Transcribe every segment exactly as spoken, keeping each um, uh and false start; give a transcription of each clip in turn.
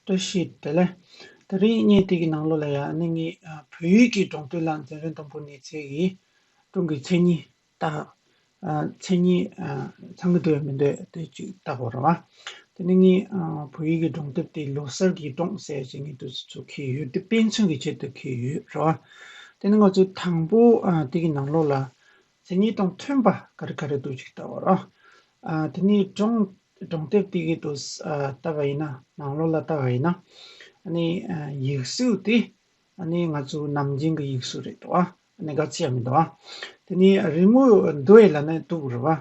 བཀྲ་ཤིས་བདེ་ལེགས། དེ་རིང་བརྙན་དེ་གི་ནང་ལོགས་ལ་ཡང་ནི་ངས་ཨ་བོད་ཡིག་གི་སྒྲུང་དེབ་ལ་འཛིན་རིམ་དང་པོ་གནས་ཚུལ་གྱི་སྒྲུང་གི་མཚན་ཉིད་ལྟ། ཨ་མཚན་ཉིད་ཨ་ཚང་གི་འདུག་མི་འདུག་དེ་ཅིག་ལྟ་དགོས་རེད་བ། དེ་ནི་ངས་ཨ་བོད་ཡིག་གི་སྒྲུང་དེབ་དེ་ལོ་གསར་གྱི་སྒྲུང་ཟེར་ཅིག་ངས་དུས་ཚོད་འཁེལ་ཡོད། དེ་དཔེ་མཚོན་གྱི་ཆེད་དུ་འཁེལ་ཡོད་རེད་བ། དེ་ནི་ང་ཚོས་དང་པོ་ཨ་དེ་གི་ནང་ལོགས་ལ་མཚན་ཉིད་དང་མཐུན་པ་ག་རེ་ག་རེ་འདུག་ཅིག་ལྟ་དགོས་རེད་བ། ཨ་དེ་ནི་སྒྲུང་སྒྲུང་དེབ་དེ་གི་དུ་ཨ་ལྟ་བ་ཡིན་ན། ནང་ལོགས་ལ་ལྟ་བ་ཡིན་ན། ཨ་ནི་ཨ་ཡིག་གཟུགས་དེ་ཨ་ནི་ང་ཚོ་ནམ་རྒྱུན་གྱི་ཡིག་གཟུགས་རེད་དོ། ཨ་ནི་ག་ཚད་ཡང་མི་འདུག་ཨ། དེ་ནི་རི་མོ་འདུག་ཡ་ལབ་ན་འདུག་རེད་བ།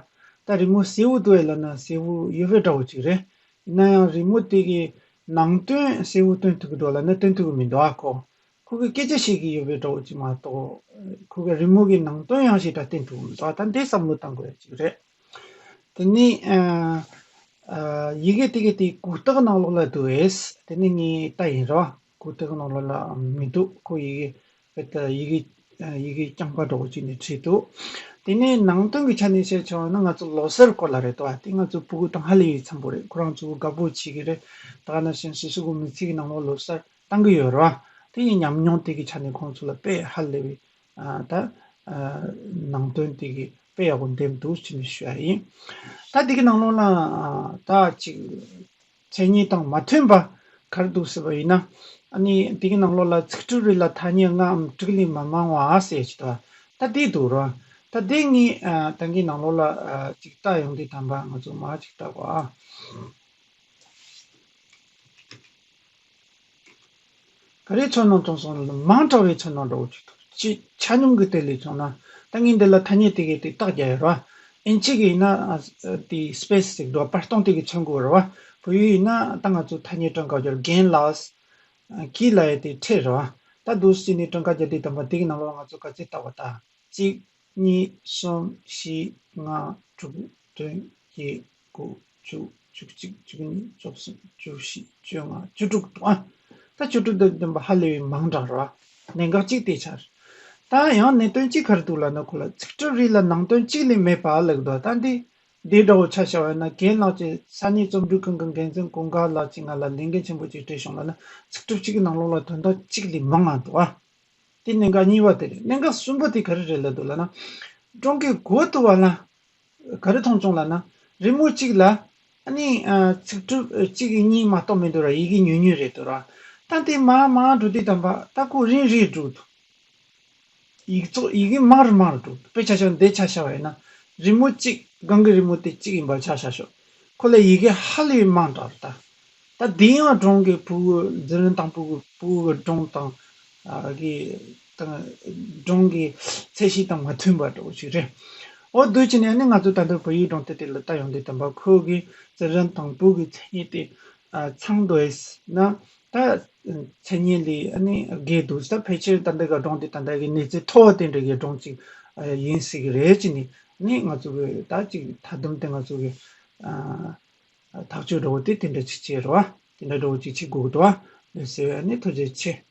ད་རི་མོ་གསལ་བོ་འདུག་ཡ་ལབ་ན་གསལ་བོ་ཡོད་པའི་འདྲ་བོ་ཅིག་རེད། ཡིན་ན་ཡང་རི་མོ་དེ་གི་ནང་དོན་གསལ་བོ་སྟོན་ཐུབ་ཀྱི་འདུག་ལབ་ན་སྟོན་ཐུབ་ཀྱི་མི་འདུག་ཨ་ཁོ། ཁོ་གི་སྐད་ཆ་བཤད་ཀྱི་ཡོད་པའི་འདྲ་བོ་ཅིག་མ་གཏོགས། ཁོ་གི་རི་མོ་གི་ནང་དོན་ཡང་ཞིག་ད་བསྟན་ཐུབ་མི་འདུག་ད་འདི་བསམ་བློ་བཏང་དགོས་ཡ་ཅིག་རེད། དེ་ནི་ཨ་ཨ་ཡི་གེ་དེ་གི་དེ་གུག་རྟགས་ནང་ལོགས་ལ་འདུག་ཨེས། དེ་ནི་ངས་ལྟ་ཡིན་རོ། གུག་རྟགས་ནང་ལོགས་ལ་མི་འདུག་ཁོ་ཡི་གེ་བེད་ཡི་གེ་ཡི་གེ་རྐྱང་པ་འདྲ་བོ་ཅིག་ནས་བྲིས་འདུག་དེ་ནས་ནང་དོན་གྱི་ཆ་ནས་བཤད་ཆོག་ན་ང་ཚོ་ལོ་གསར་སྐོར་ལ་རེད་དོ། དེ་ང་ཚོ་ཕྲུ་གུ་དང་ཧ་ལས་པའི་འཚམ་པོ་རེད། ཁོ་རང་ཚོ་དགའ་པོ་བྱེད་ཀྱི་རེད། ད་ག་ནང་བཞིན་ཕྱི་སོ་གི་མི་ཚེ་གི་ནང་ལོགས་ལོ་གསར་བཏང་གི་ཡོད་རེད་བ། དེ་ཡི་ཉམས་མྱོང་དེ་གི་ཆ་ནས་ཁོང་ཚོ་ལ་དཔེ་ཧ་ལས་པའི་ཨ་ད་ཨ་ནང་དོན་དེ་གི་དཔེ་ཡག་པོ་འདེམས་འདུག་ཅེས་ནས་ཞུ་ཡ་ཡིན། ད་དེ་གི་ནང་ལོགས་ལ་ཨ་ད་ཅིག་མཚན་ཉིད་དང་མ་མཐུན་པ་ག་རེ་འདུག་ཟེར་བ་ཡིན་ན། ཨ་ནི་དེ་གི་ནང་ལོགས་ལ་ཚིག་གྲུབ་རིགས་ལ་ཐ་སྙད་ལྔའམ་དྲུག་ལས་མ་མང་བ་ཟེར་ཅིག་འདུག་ད་དེ་འདུག་རོ། ད་དེ་ངས་ཨ་ད་གི་ནང་ལོགས་ལ་ཨ་ཅིག་ལྟ་ཡོང་དུས་དམ་པ་ང་ཚོ་མར་ཅིག་ལྟ་གོ་ཨ། ག་རེ་ཚོར་སྣང་བྱུང་སོང་ལ། མང་དྲགས་པའི་ཚོར་སྣང་འདྲ་བོ་ཅིག་འདུག་ཅི་ཆ་སྙོམས་ཀྱི་དེ་ལས་བྱུང་ན། ད་ངས་འདི་ལ་ཐ་སྙད་དེ་གའི་དེ་རྟགས་རྒྱག་ཡོད་ར། ཨིན་ཇི་གི་ཡིན་ན་ཨ་དེ་སྤེ་སི་ཟེར་འདུག་པར་སྟོང་དེ་གི་མཚོན་དགོས་ར་བ། བོད་ཡིག་ཡིན་ན་ད་ང་ཚོ་ཐ་སྙད་གྲངས་ཀ་སྦྱར་རྒན་ལགས་ཀྱིས་ལབ་ཡ་དེ་ཁྲིད་ར་བ། ད་འདུག་སེ་ནས་གྲངས་ཀ་རྒྱག་དུས་དམ་པ་དེ་གི་ནང་ལོགས་ང་ཚོ་ག་ཚོད་ལྟ་བ་ད། གཅིག་གཉིས། གསུམ། བཞི། ལྔ། དྲུག་བདུན། བརྒྱད། དགུ། བཅུ། བཅུ་གཅིག་བཅུ་གཉིས། བཅུ་གསུམ། བཅུ་བཞི། བཅོ་ལྔ། བཅུ་དྲུག་འདུག་ཨ། ད་བཅུ་དྲུག་འདི་འདི་འབའ་ཧ་ལས་པའི་མང་དྲགས་རེད་བ། གནད་འགག་གཅིག་དེ་ཆགས་རེད། ད་ཡང་གནད་དོན་གཅིག་ག་རེ་འདུག་ལབ་ན། ཁོ་ལ་ཚིག་གྲུབ་རིགས་ལ་ནང་དོན་གཅིག་ལས་མེད་པ་ལབ་འདུག་ད་འདི་འདི་འདྲ་བོ་ཆ་བཞག་པ་ཡིན་ན། རྒན་ལགས་ཀྱིས་ས་གནས་རྩོམ་སྒྲིག་ཁང་གི་འགན་འཛིན་ཀུན་དགའ་ལགས་ཀྱིས་ང་ལ་ལས་འགན་ཆེན་པོ་གཅིག་སྤྲད་བྱུང་ལབ་ན། ཚིག་གྲུབ་གཅིག་གི་ནང་ལོགས་ལ་དོན་དག་གཅིག་ལས་མང་ང་འདུག་ཨ། དེ་གནད་འགག་གཉིས་པ་དེ་རེད། གནད་འགག་གསུམ་པ་དེ་ག་རེ་རེད་ལབ་འདུག་ལབ་ན། སྒྲུང་གི་འགོ་བཙུགས་པ་ལ་ག་རེ་མཐོང་བྱུང་ལབ་ན། རི་མོ་གཅིག་ལ་ཨ་ནི་ཨ་ཚིག་གྲུབ་ཨ་གཅིག་གཉིས་མ་གཏོགས་མི་འདུག་ར། ཡི་གེ་ཉུང་ཉུང་རེད་འདུག་ར། ད་དེ་མར་མར་འགྲོ་དུས་དམ་པ་ད་ཁོ་རིང་རིང་འགྲོ་འདུག་ཡིག་ཚོགས་ཡི་གེ་མང་རུ་མང་རུ་འགྲོ་འདུག་དཔེ་ཆ་བཞག་འདི་ཆ་བཞག་པ་ཡིན་ན། རི་མོ་གཅིག་སྒང་གི་རི་མོ་དེ་གཅིག་ཡིན་པ་ཆ་བཞག་ཤོག་ཁོ་ལ་ཡི་གེ་ཧ་ལས་པའི་མང་དྲགས་རེད་ད། ད་དེ་ཡང་སྒྲུང་གི་ཕྲུ་གུ་འཛིན་རིམ་དང་པོ་གི་ཕྲུ་གུ་གི་སྒྲུང་དང་། ཨ་གི་དང་སྒྲུང་གི་ཚད་གཞི་དང་མ་མཐུན་པ་འདྲ་བོ་ཞིག་རེད། འོ་འདུག་བྱས་ནས་ནི་ང་ཚོ་ད་ལྟ་བོད་ཡིག་སྒྲུང་དེབ་དེ་ལ་ལྟ་ཡོང་དུས་དམ་པ་ཁོ་གི་འཛིན་རིམ་དང་པོ་གི་མཚན་ཉིད་དེ་ཨ་ཚང་འདུག་ཟེར་ན། ད་མཚན་ཉིད་ལས་ཨ་ནི་བརྒལ་འདུག་ད་ཕལ་ཆེར་ད་འདི་ག་སྒྲུང་དེ་ད་ལྟ་གི་གནས་ཚད་མཐོ་བ་དེ་འདྲ་གི་སྒྲུང་ཅིག་ཨ་ཡིན་སྲིད་གི་རེད་ཅེས་ནི་ནི་ང་ཚོ་གི་ད་ཅིག་ད་དུང་དེ་ང་ཚོ་གི་ཨ། ཐག་གཅོད་འདྲ་བོ་དེ་དེ་འདྲ་ཅིག་བྱས་རེད་བ། དེ་འདྲ་འདྲ་བོ་ཅིག་བྱེད་དགོས་ཀྱི་འདུག་བ། ལགས་སོ། ཨ་ནི་ཐུགས་རྗེ་ཆེ།